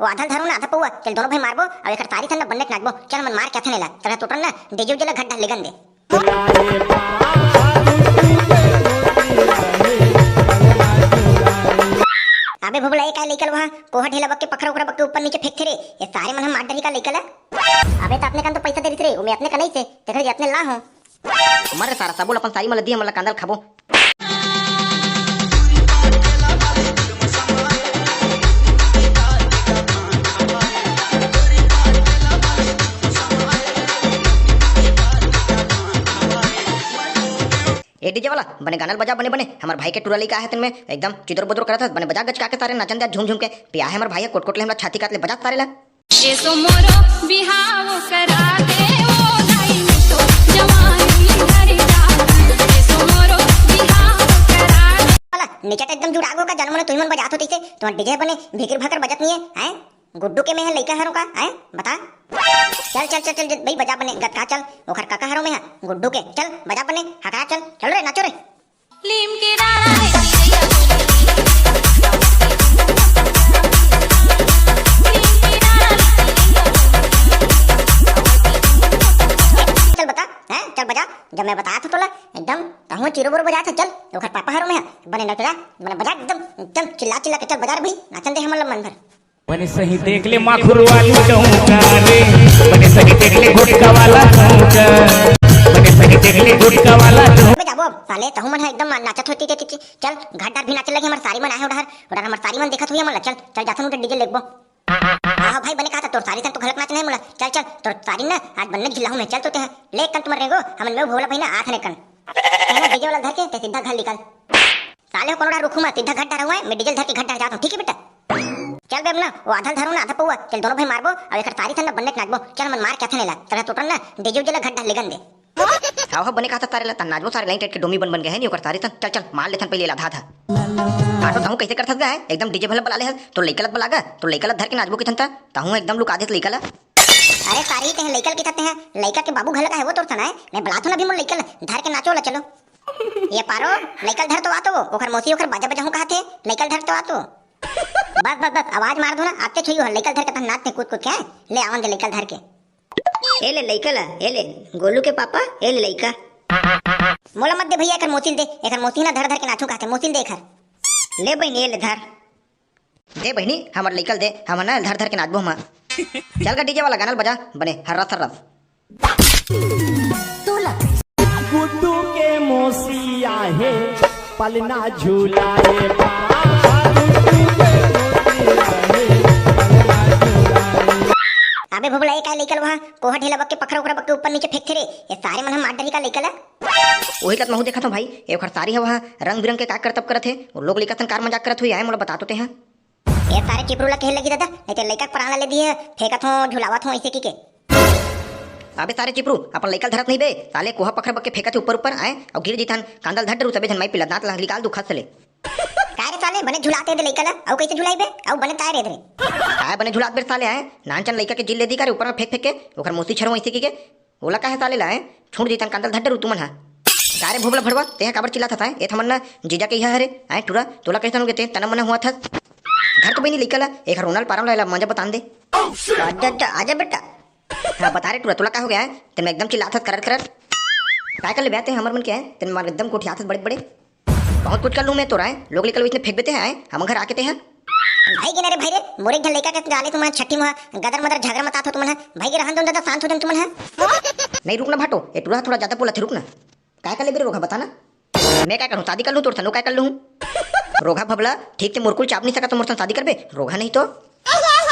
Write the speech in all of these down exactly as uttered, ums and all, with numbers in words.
वो आधा ल धरो ना, आधा पौवा, चल दोनों भाई मारबो, अउ एकर सारी सन न बन्ने नाचबो। चल, हमन मार के आथन एला, तब तोटन ना, डेजू जेला घट डहर लेगन दे। अबे भोभला, ए काय लइका ल वहाँ कोहा ढेला बक के पखरा उखरा बक के ऊपर नीचे फेंकथे रे, ये सारे मन ह मार डरही का लइका ल। अबे त अपने कन तो पैसा दे रहिस रे, ओमे अपने कन नइसे, तेखर जे अपने ला हो। मर रे सारा, सबो ल अपन सारी मन ल दी, हमन ल कांदा ल खाबो। ए डीजे वाला, बने गाना ल बजा, बने बने। हमर भाई के टूरा लइका आहे, तेन में एकदम चिदर बदर करत हस, बने बजा गचका के सारे नाचन दे झूम झूम के। पिया है हमर भाई, कोट कोट ले हमला छाती काट ले, बजा सारे ला। एसो मोरो बिहाव करा दे, ओ दाई में तो जवानी हर जात। एसो मोरो बिहाव करा दे। वाला, नीचे त एकदम जुड़ा गो का, जन मने तुही मन बजात हो तइसे, तुम्हार डीजे बने भिकिर भकर बजत नहीं है, हैं? गुड्डू के में है लइका हरो का, हैं? बता। चल, चल, चल, चल, जल्दी भाई बजा बने, गतका चल, ओखर काका हरो में है, गुड्डू के, चल, बजा बने, हकरा चल, चल रे, नाचो रे। लीम के डाला रे चिरैया बोले, लीम के डाला रे चिरैया बोले। चल बता, हैं? चल बजा, जब मैं बताया था तोला, एकदम तहूँ चिरो बोरो बजाया था, चल, ओखर पापा हरो में है, बने नचरा, बने बजा एकदम, एकदम चिल्ला चिल्ला के चल बजा रे भाई, नाचन दे हमन ल मन भर। बने सही देख ले माखुर वाली डौका रे, बने सही देख ले गुटका वाला डौका, बने सही देख ले गुटका वाला डौका। बे जाबो, साले तहूँ मन ह एकदम नाचत होती ते, ते, ते, चल, घाट डार भी नाचे लगे, हमर सारी मन आहे उड़ार, उड़ार हमर सारी मन देखत हुई हमन ला, चल, चल जाथन उठे डीजे लेगबो। हाँ, हाँ भाई, बने कहा था, तोर सारी तन तो घलक नाच नहीं मोला, चल, चल, तोर सारी ना, आज बन्ने झिल्ला हूँ मैं, चल तो ते है, ले कन तुम्हारे रेंगो, हमन में भोला भाई ना, आथ ने कन। कहना डीजे वाला धर के, ते सीधा घर निकल। साले हो कोनो डहर रुकहू मत, सीधा घट डहर हुआ है, मैं डीजल धर के घट डहर जात हूँ, ठीक है बेटा? चल बे, अब ना वो आधा ल धरो ना, आधा पौवा, चल दोनों भाई मारबो, अउ एकर सारी सन ना बन्ने नाचबो। चल हमन मार के आथन एला, तब तोटन ना, डेजू जेला घट डहर लेगन दे। हाव, हाव, बने कहा था तारे ला, तन नाचबो सारे लाइन टाइट के डोमी बन बन गए है नी, ओकर सारी सन। चल, चल, मार लेथन पहले एला, धा, धा। आटो तहूँ कैसे करथस गा, हैं? एकदम डीजे भला बला ले हस, तो लइका ला बला गा, तो लइका ला धर के नाचबो किथन ता, तहूँ एकदम लुका देत लइका ला। अरे सारी, तेहे लइका ल किथत तेहे, लइका के बाबू घलक आहे वो तोर सन आए, मैं बलात हूँ ना अभी मोर लइका ला, धर के नाचो ला, चलो। ये पारो, लइका ल धर तो आ तो, ओखर मौसी ओखर बाजा बजाहूँ कहा थे, लइका ल धर तो आ तो। बस, बस, बस, आवाज मार दो ना, आते छुई हो, लइका ल धर के तहन नाचते कूद कूद के, ले आवन दे लइका ल धर के। ए ले लइका ल, ए ले, गोलू के पापा, ए ले लइका। मोला मत दे भैया, एखर मौसी ल दे, एखर मौसी ना धर धर के नाचू कहते, मौसी ल दे एखर। ले बहिनी, ए ले धर। दे बहिनी, हमर लइका ल दे, हमन ना धर धर के नाचबो हम। चल गा डीजे वाला गाना ल बजा, बने हर्रस हर्रस। गुड्डू के मौसी आहे, पलना झूला रे बा। गुड्डू के मौसी आहे, पलना झूला रे। अबे भोभला, ए काय लइका ल वहाँ कोहा ढेला बक के पखरा उखरा बक के ऊपर नीचे फेंकथे रे, ये सारे मन ह मार डरही का लइका ल। वही तक महू देखत हूँ भाई, ए ओखर सारी ह वहाँ रंग बिरंग के का करतब करत हे, वो लोग लइका सन कार मजाक करत हुई आए, मोला बता तो तेहा। ए सारे चिपरू ला कहे लगी दादा, नहीं ते लइका के प्राण ला ले दिए, फेंकत हो, झुलावत हो, ऐसे की के। अबे सारे चिपरू, अपन लइका ल धरत नहीं बे, साले कोहा पखर बक के फेंकत हे ऊपर ऊपर, आए, अउ गिर जीतन, कांदा ल धर डरू, सबे झन माई पिला, दांत ला निकाल दू खस ले। काय रे साले, बने झुलाते दे लइका ला, अउ कैसे झुलाई बे, अउ बने काय रे धरे? काय बने झुलात बे साले, आए, नानचन लइका के जिल ले दी का रे, ऊपर में फेंक फेंक के, ओखर मौसी छरवा ऐसे की के, ओला काहे साले ला, हैं? छूट जइतन कांदा ल धर डरू तुमन हा। का रे भोभला भड़वा, तेहा काबर चिल्लात हस, हैं? ए त हमन न जीजा के इहा हरे, हैं टूरा? तोला कइसन होगे, तें तना मना होवत हस? धर तो बहिनी लइका ला, एखर रोना ल पारम ला, एला मजा बतान दे। आजा, आजा, आजा बेटा। हाँ, बता रे टूरा, तोला का होगे, हैं? तेन में एकदम चिल्लात हस करर करर। काय कर लेबे तें हमर मन के, हैं? तेन में एकदम गोठियात हस बड़े बड़े। बहुत कुछ कर लूँ मैं तोर, हैं? लोग लइका ल वइसने फेंक देते हैं, हैं? हमर घर आके तेहा। भाई गे ना रे भाई रे, मोरे एक झन लइका के गाले तुमन छट्ठी मुहा, गदर मदर झगरा मतात हो तुमन ह। भाई गे रहन दो दादा, शांत हो जान तुमन ह। नहीं रुक ना भाटो, ए टूरा थोड़ा ज्यादा बोलत हे, रुक ना। काय कर लेबे रे रोगहा, बता ना। मैं काय करूँ, शादी कर लूँ तोर सन, वो काय कर लूँ? रोगहा भबला, ठीक से मुरकुल चाप नहीं सकत तो मोर सन शादी करबे? रोगहा नहीं तो।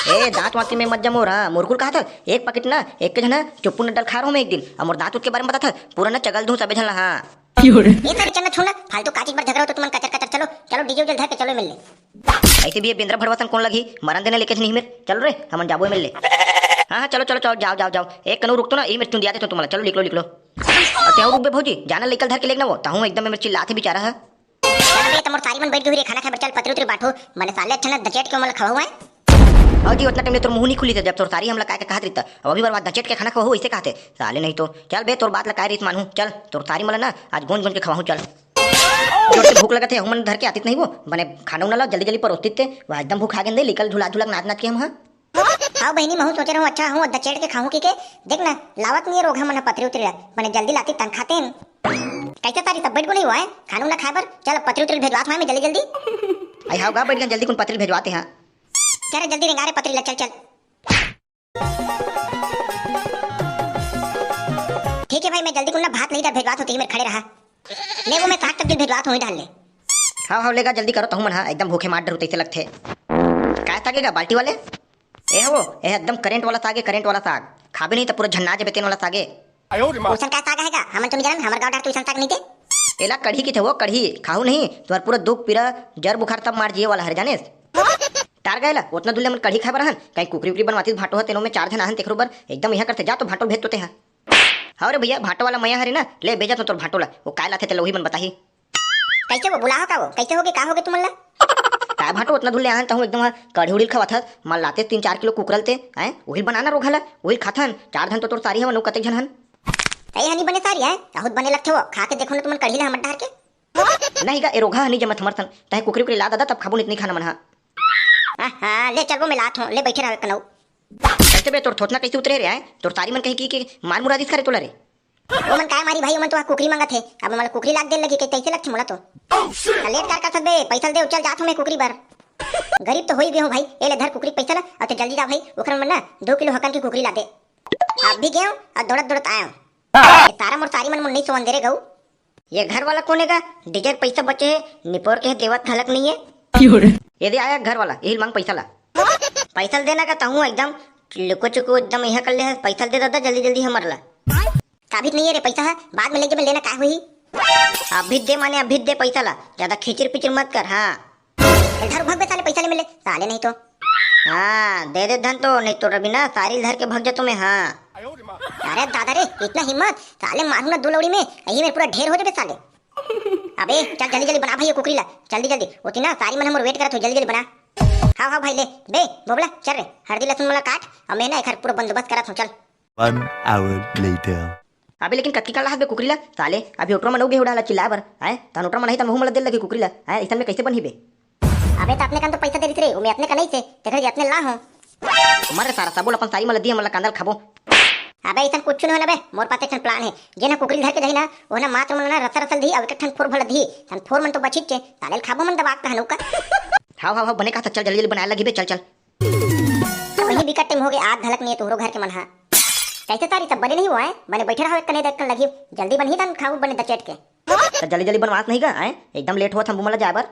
ए दांत वांत में मत जमो रा, मुरकुल कहा था, एक पैकेट ना, एक के झन चुप्पू न डल खा रहा हूँ मैं एक दिन, अब मोर दांत उत के बारे में बता था, पूरा ना चगल दूँ सबे झन ला, हाँ। ए सारे चन्ना छूना, फालतू का चीज बर झगरा हो तो तुमन कचर कचर चलो, चलो डीजे उजे धर के चलो मिल ले। ऐसे भी ये बेंद्रा भड़वा सन कोन लगही, मरन देना लेके नहीं मेर। चलो रे, हमन जाबो मिल ले। हाँ, हाँ, चलो, चलो, चलो, जाओ, जाओ, जाओ। एक कनू रुक तो ना, ई मेर चुंदिया देथों तुम्हारा। चलो, निकलो, निकलो। अ, तेहू रुक बे भौजी, जाना लइका ल धर के लेगना वो, तहूँ एकदम मेर चिल्लात हे बेचारा ह। चल बे, त मोर सारी मन बैठ गे रे, खाना खाए बर चल, पतरी उतरी बांटो। बने साले अच्छा ना दचेट के ओमन ल खवाहू, हैं? भौजी, ओतना टाइम ले तोर मुंह नहीं खुली थे, जब तोर सारी हमला काय के कहत रहिता। अब अभी बर्बाद दचेट के खाना खवाहू, ऐसे कहते। साले नहीं तो। चल बे, तोर बात ला काय रीत मानहूँ, चल, तोर सारी मन ल ना, आज गोंज गोंज के खवाहूँ, चल। जोर से भूख लगत हे, हमन धर के आतित नहीं वो, बने खाना उना ला जल्दी जल्दी परोसतित ते, वह एकदम भूख आ गेंदे, लइका ल झुला झुला के नाच नाच के हम, हाँ। हाँ बहिनी, महूँ सोचे रहूँ, अच्छा हूँ, दचेट के खाहूँ कहिके। देख ना, लावत नइ हे रोगहा मन ह पतरी उतरी ला, बने जल्दी लातिस तहन खातेन। कइसे सारी सब बइठ गे नइ होवय खाना उना खाए बर? चल, अब पतरी उतरी भेजवात हँव मैं जल्दी जल्दी। अई हव गा, बइठ गेन, जल्दी कुन पतरी भेजवाते हँव। चल रे, जल्दी रेंगा रे पतरी ला, चल चल। ठीक हे भाई, मैं जल्दी कुन ना भात लही डहर भेजवात हँव, तेही मेर खड़े रहा। ले वो मैं साग सब्जी भेजवात हँव, उही डहर ले। हव हव, ले गा, जलदी करो, तहूँ मन हा एकदम भूखे मार डरहू तइसे लगथे। काय साग हे गा, बाल्टी वाले? ए हो, ए एकदम करेंट वाला साग हे, करेंट वाला साग। खाबे नहीं त पूरा झन्ना जेबे, तेन वाला साग हे। अइसन का साग हे गा? हमन तो नइ जानन, हमर गाँव डहर तो अइसन साग नइ दे। एला कढ़ी कहिथे वो, कढ़ी। खाहू नहीं, तुम्हर पूरा दुख पीरा, जर बुखार सब मार जिये वाला हरे, जानेस? टार गे एला, ओतना दूर ले हमन कढ़ी खाए बर आहन, कहीं कुकरी उकरी बनवातिस भाटो ह, तेनो में चार झन आहन तेखरो बर, एकदम इहाँ करथे, जा तो भाटो भेज तो तेहा। हव रे भइया, भाटो वाला मया हरे ना, ले भेजत हँव तोर भाटो ला, वो काय लाथे तेला उही मन बताही। कइसे वो बुलाहव का वो? कइसे होगे, का होगे तुमन ला? काय भाटो, ओतना दूर ले आहन तहूँ एकदम ह कढ़ी उढ़ी खवाथस, मन लातेस तीन चार किलो कुकरा ल ते, हैं? उही बनाना रोगहा ला, उही खाथन, चार झन तो तोर सारी हवन, अउ कतेक झन हन? ए हनी बने सारी हे, बहुत बने लगथे वो, खा के देखो ना तुमन कढ़ी ला हमर डहर के। नहीं गा, ए रोगहा ह नइ जमत हमर सन, तहूँ कुकरी उकरी ला ददा, तब खाबो, नइ त नइ खान मन हा। हाँ, हाँ, ले चल वो मैं लात हँव, ले बइठे रह कनऊ। कइसे बे, तोर थोथना कइसे उतरे रे, हैं? तोर सारी मन कहीं की, की मार मुरा दिस का रे तोला रे? ओमन काय मारी भाई, ओमन तो कुकरी मांगत हे, अब मोला कुकरी लाके दे लगही, कइसे लगथे मोला तो। त लेट कर कर सकबे, पइसा ल दे, चल जात हँव मैं कुकरी बर। गरीब तो होई गे हँव भाई, ए ले धर कुकरी के पइसा ला, अउ ते जल्दी जा भाई, ओखर मन ना दू किलो हकन के कुकरी ला दे। अभी गेंव अउ दौड़त दौड़त आएंव। ए सारा मोर सारी मन मोला नइ सोवन दे रे गऊ। ये घर वाला कोन हे गा? डीजल पइसा बचे हे, निपोर के हे, देवत घलक नइ हे। ये दे आया घर वाला, इही ल मांग पइसा ला। पइसा ल देना का तहूँ एकदम लुको चुको एकदम इहाँ कर ले हस, पइसा ल दे ददा जल्दी जल्दी हमर ला। साबित नइ हे रे पइसा ह, बाद में लेके लेना का होही? अभी दे माने अभी दे पइसा ला, जादा खिचिर पिचिर मत कर, हाँ। धर भग बे साले पइसा ले मिले, साले नहीं तो। हाँ, दे दे धन तो, नहीं तो रवि ना सारी ल धर के भग जातो मैं, हाँ। अरे दादा रे, इतना हिम्मत, साले मारू ना दू लौड़ी में, यही मेर पूरा ढेर हो जाबे साले। अबे चल जल्दी जल्दी बना भाई ये कुकरी ला, जल्दी जल्दी। ओती ना सारी मन हमर wait करत हो, जल्दी जल्दी बना। हाँ हाँ भाई ले, बे बोबला चल रे, हरदी लहसुन वाला काट, अउ मैं ना एखर पूरा बंदोबस्त करत हूँ, चल। One hour later. अबे लेकिन कतकी काल लागबे कुकरी ला, साले अभी ओटरा मन उगे उड़ा ला चिल्ला बर, हैं? तहन ओटरा मन ही तहन वहू मन ला दे लगी कुकरी ला, हैं? इसन में कइसे बनही बे? अबे त अपने कन तो पइसा दे रहिस रे, ओमे अपने कन नइ से, तेकर जे अपने ला हो। मर रे सारा, सबो ल अपन सारी मन ला दिए, हमन ला कांदा ल खाबो। अबे अइसन कुछु नइ होना बे, मोर पास एक ठन plan हे। जेन ह कुकरी ल धर के जाही ना, ओह ना मात्र मन ला रसा रसा ल दिही, अउ एक ठन फोर भर ल दिही। तहन फोर मन तो बचिच हे, साले ल खाबो मन दबा के तहन ओका। हाव हाव हाव, बने कहा था, चल जल्दी जल्दी बनाए लगी बे, चल चल। वही बिकट टाइम हो गए, आग घलक नहीं है तुहरो घर के मन हा। कैसे तारी सब बने नहीं हुआ है, बने बैठे रहो, एक कने देख कर लगी, जल्दी बनही तहन खाऊ बने दचेट के। त जल्दी जल्दी बनवास नहीं गा, हैं? एकदम लेट होत हम बुमला जाए बर।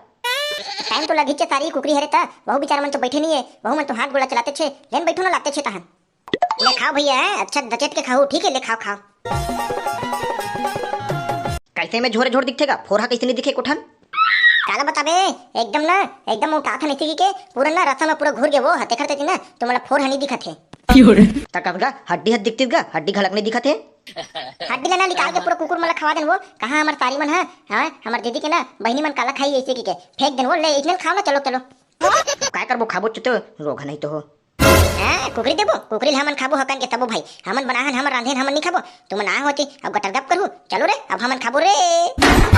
टाइम तो लगी छे, सारी कुकरी हरे त, वहू बेचारा मन तो बैठे नहीं है, वहू मन तो हाथ गोला चलाते छे, लेन बैठो ना लाते छे तहन। ले खाओ भैया, हैं? अच्छा दचेट के खाओ, ठीक है, ले खाओ, खाओ। कैसे में झोरे झोर दिखथे गा, फोरहा कैसे नहीं दिखे कोठन? काला बताबे, एकदम ना, एकदम उठा था नहीं के, पूरा ना रसा में पूरा घुर गए वो, हते करते थी ना, तो मतलब फोरहा नहीं दिखत है। त कस गा, हड्डी हद दिखती गा, हड्डी घलक नहीं दिखत है। हड्डी ला ना निकाल के पूरा कुकुर मन ला खवा देन वो। कहाँ हमर तारी मन है? हाँ, हमर दीदी के ना बहिनी मन काला खाई ऐसे की के फेंक देन वो। ले इतने खाओ ना, चलो चलो। काय करबो, खाबो चुतो, रोग नहीं तो हो। हाँ, कुकरी देबो, कुकरी ला हमन खाबो हकन के सबो भाई। हमन बनाहन, हमन रांधेन, हमन नहीं खाबो। तुमन आ होती, अब गटर गप करू। चलो रे, अब हमन खाबो रे।